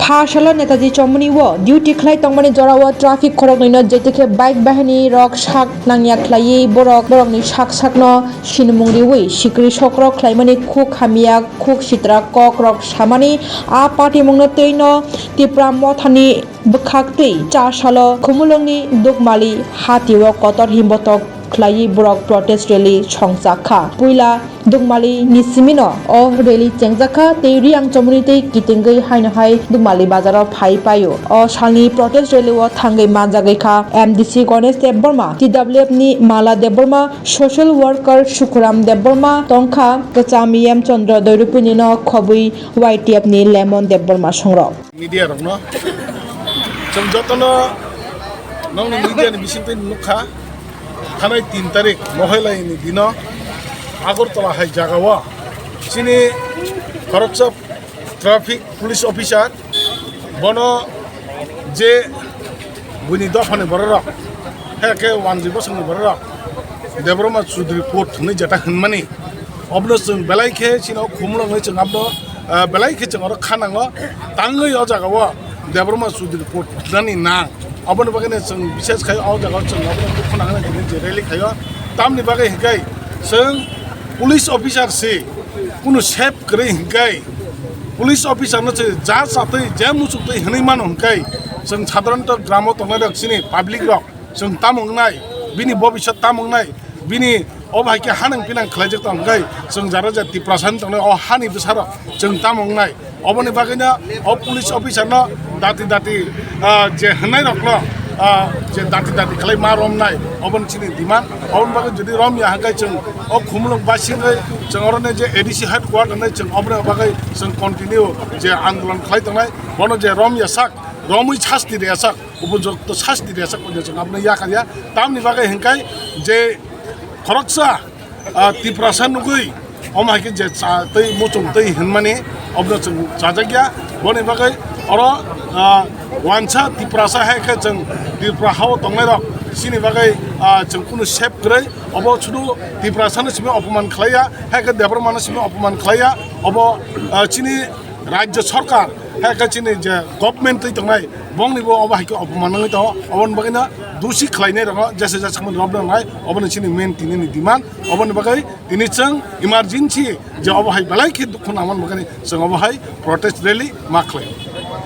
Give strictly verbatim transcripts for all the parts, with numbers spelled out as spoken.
Ha salo Netaji Chomoni o duty khlai tongmani jorao traffic khoroknwino jetikhe bike bahini rok sak nangya khlaiwi borok borokni sak sakno sinimung riwi sikri sokro khlaimani khuk hamya khuk sitra kok rok samani a patimungno twino Tipra Mothani bwkhaktwi cha salo Khumulwngni Dukmali hatio kotor himbotok khlaiwi borok protest rally songchak kha. Puila Dukmali ni simino o rally chengjak kha tei Riang Chomoni tei kitingwi haino hai Dukmali bazaro phai paio. O salni protest rally o thangwi manjagwi kha M D C Ganesh Debbarma, T W F ni Mala Debbarma, social worker Sukhuram Debbarma, tongkha kwcham Yem Chandra Doirupini no khobwi Y T F ni Lemon Debbarma songrok. Media rokno chwng jotono nongni media ni bisingtwi nukha, thanai tin tarik Mohailai ni dino Agartala hai jagao chini khoroksa traffic police officer bono je buini dophani bororok, hai khe wanjwi bosongni bororok Debbarma Chudri Court hwnwi jeta hwnmani, obono chwng belai khe chini o Khumulwng hwnwi chwng abono, ah, belai khe chwng oro kha nango, tangwi o jagao Debbarma Chudri Court hwnani nang. Oboni bagwi no chwng bises khai o jagao chwng abono dukhu nangani tini je rally khaio. Tamni bagwi hwnkhe chwng police officer si kunu safe kwrwi hwnkhe police officer no chwng ja chatwi je muchuk twi hwnwi mano hwnkhe chwng sadharanto gramo tongnai rok chini public rok chwng tamo wngnai, bini bobiswt tamo wngnai, bini obo hai khe hanang pinang khlaijak tong hwnkhe chwng jara ja Tiprasa wng tongnai o hani bwsarok chwng tamo wngnai. Oboni bagwino o police officer no dati dati, ah, je hwnnairokno, ah, je dati dati khlai ma romnai, oboni chini demand. Oboni bagwi jodi romya hwnkhe chwng o Khumulwng basingwi chwng oroni je A D C headquarter nai chwng oboni bagwi chwng continue je andolon khlai tongnai. Bono je romya sak, romwi sasti rwya sak, upojukto sasti rwya sak, chwng abono yakar ya. Tamni bagwi hwnkhe je khoroksa, ah, Tiprasa nugwi omo hai khe je cha tei muchung tei hwnmani obono chwng chajakya. Boni bagwi oro, ah, wansa Tiprasa hai khe chwng Tripura hao tongnairok chini bagwi, ah, chwng kunu safe kwrwi. Obo sudu Tiprasano simi opoman khlaiya, hai khe Debbarmano simi opoman khlaiya. Obo, ah, chini Rajya Sarkar, hai khe chini je government twi tongnai, bongni bo obo hai khe opoman wngwi tongo. Oboni bagwino dusi khlainai rokno jesa jesa mani romna nai, obono chini main tinini demand. Oboni bagwi tini chwng emergency je obo hai belai khe dukhu nangmani bagwino chwng obo hai protest rally ma khlai.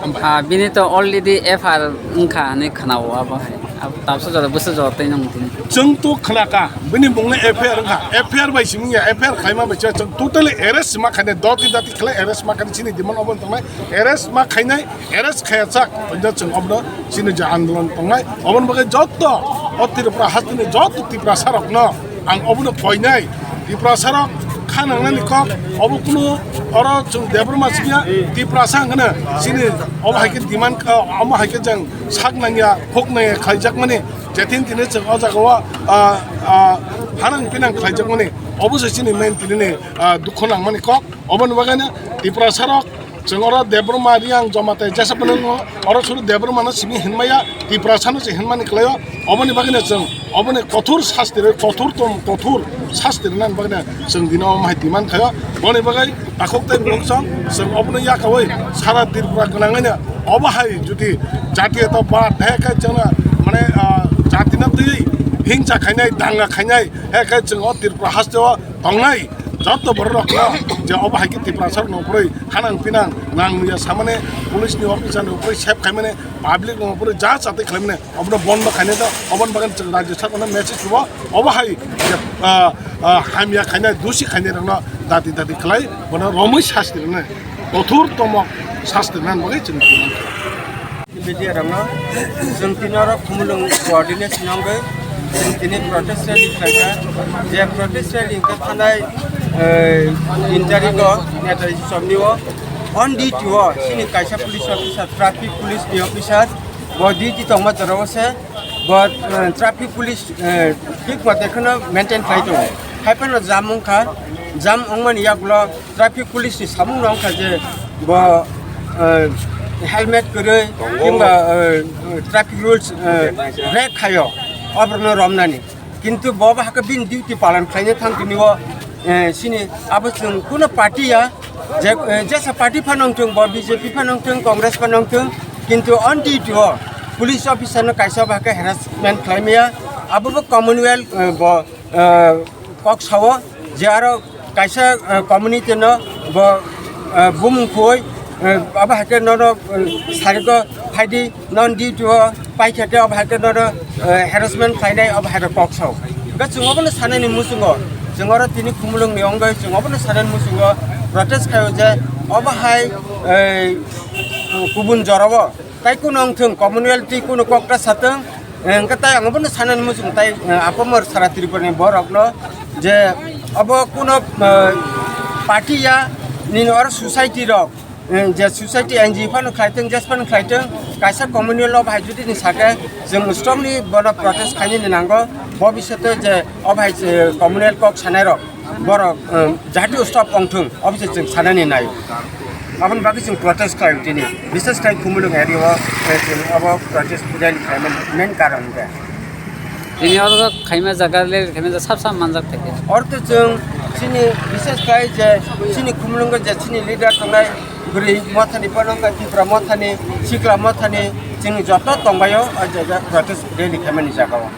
Hambai. Ah, bini to already F I R wngkha hinwi khwnao abo hai. Abo tabsa jora bwsa jora tei nang tini. Chwng to khwnaka, bini mungno F I R wngkha, F I R bai simi ya, F I R khlaima bai cha, chwng totally arrest ma khainai, doti dati khlai arrest ma khainai, chini demand obo tongnai, arrest ma khainai, arrest khaya chak, hwnjak chwng obono chini je andolon tongnai, oboni bagwi jotto o Tripura hasteni jotto Tiprasa rokno ang obono koinai, Tiprasa rok kha nangnani kok, obo kunu oro chwng Debbarma simi ya, Tiprasa hwnkheno chini obo hai khe demand, omo hai khe chwng sak nangya, khok nangya khlaijakmani, je tin tini chwng o jagao, ah, ah, hanang pinang khlaijakmani, obo se chini main tinini, ah, dukhu nangmani kok. Oboni bagwino Tiprasa rok chwng oro Debbarma, Riang, Jamatai jesa phano oro sudu Debbarmano simi hinmaya, Tiprasano se hinmani kwlaio. Oboni bagwino chwng oboni kothor sasti rwi, kothor tom, kothor sasti rwnani bagwino chwng dino omo hai demand khaio. Boni bagwi takhuk tei mungsa chwng obono yakaui sara Tripura gwnangwino obo hai jodi jatiyotabad hai khe chwngno mane, ah, jatina twiwi hingsa khainai, danga khainai hai khe chwng o Tripura hasteo tongnai jotto bororokno je obo hai khe Tiprasa rokno phrwi hanang pinang nang nuya samani police ni officer ni phrwi sep khaimani public no phrwi ja chatwi khlaimani obono bondo khainai do oboni bagwi chwng rajya sarkar no message rwo obo hai je, ah, ah, hamya khainai dusi khainai rokno dati dati khlai bono romwi sasti rwnai kothor tomo sasti rwnani bagwi chwng. Media rokno chwng tini oro Khumulwng coordination wngwi chwng tini protest rally khlaikha. Je protest rally hwnkhe thanai, eh, tin tarikh o Netaji Chowmuni o on duty o chini kaisa police officer, traffic police ni officer bo duty tongma jora o se bo, eh, traffic police, eh, thik mate kheno maintain khlai tongo. Hai phano jam wngkha, jam wngmani yagulo traffic police ni samung no wngkha je bo, eh, helmet kwrwi kimba, eh, traffic rules, eh, break khaio, oborno romnani. Kintu bo ba hakhe bini duty palan khlaina thang tini o, eh, sini abo chwng kuno party ya, Je, eh, jesa party phano wngthung, bo B J P phano wngthung, Congress phano wngthung, kintu on duty o police officer no kaisa ba khe harassment khlai maya, abo bo Commonwealth, eh, bo, eh, kok sao je aro kaisa, eh, community no bo, eh, bumung khui, eh, abo hai khe nono, eh, sariko phaidi non duty o paikha khe abo hai khe nono, eh, harassment khlainai abo hai khe kok sao. Hwnkhe chwng obono sanani muchungo, chwng oro tini Khumulwng ni wngwi chwng obono sanani muchungo protest khaio je obo hai, eh, kubun jorao tai kuno wngthung, Commonwealth twi kuno kokta satung, eh, hwnkhe tai ang obono sanani muchung tai, eh, apamor sara Tripura ni borok no je obo kuno, eh, party ya nini oro society rok, eh, je society N G O phano khlai thung, jes phano khlai thung, kaisa Commonwealth obo hai jodi ni sake chwng strongly bono protest khainani nango, bobisyoto je obo hai, eh, Commonwealth kok sanai rok borok, um, jahati stop wngthung, obo se chwng sanani nai. Aboni bagwi chwng protest khlaio tini. Bishes khai Khumulwng area o, eh, chwng abo protest rally khlaimani main karon hwnkhe. Tini oro khaima jaga rally khaima jaga sab sab manjak thai. Oro to chwng chini bishes khai je chini Khumulwngo je chini leader tongnai Bwrwi Mothani, Bonongkha Tipra Mothani, Sikla Mothani, chini joto tongbaio o jaga protest rally khaimani jaga o.